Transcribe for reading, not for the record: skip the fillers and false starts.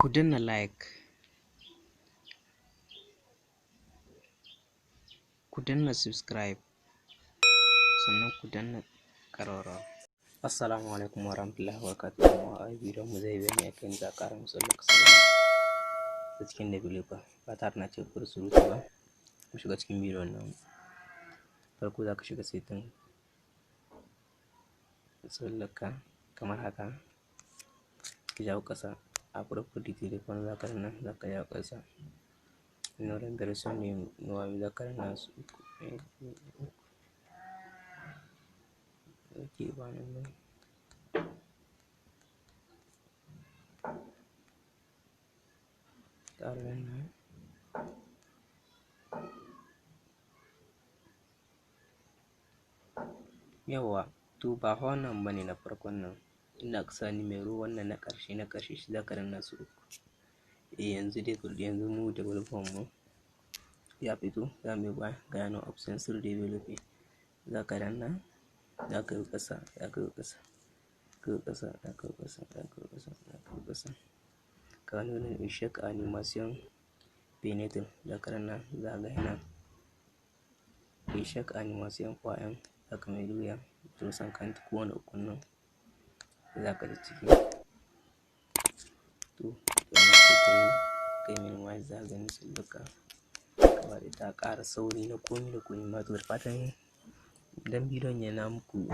Ku danna like, ku danna subscribe, sannan ku danna ƙararrawa. Assalamu alaikum warahmatullahi wabarakatuh. A bidiyon mu zai bayani akan yadda za a ƙara matsalar kasala ta cikin developer. Ba tare na cika ku da surutu ba, mu shiga cikin bidiyon namu. Farko za ka shiga setting ka kamar haka, ka jawo ƙasa, a property téléphone za ka danna, za ka jawo ƙasa. Numéro version ne za ka danna su uku, ɗaya, biyu, uku. Ok, ba nan ba ne. Ƙara dannawa. Yawwa, to ba fa wannan ba ne na farkon nan, inda aka sa numéro wannan na ƙarshe, na ƙarshe shi za ka danna su uku. Eh, yanzu dai yanzu mu developer mu ya fito, za mu yi baya. Ga nan option sur développer, za ka danna, za ka yi ƙasa, za ka yi ƙasa, ka yi ƙasa, za ka yi ƙasa, za ka yi ƙasa, za ka yi ƙasa. Ga wani échec animation fenêtre, za ka danna, za ka ga yana échec animation point m, za ka mai juya 350 kowane ukun nan za ka ji ciki. To sannan sai ka yi minimize, za ka gani sallarka gaba ɗaya ta ƙara sauri na komi da komi ma. To, da fatan idan bidiyon yana muku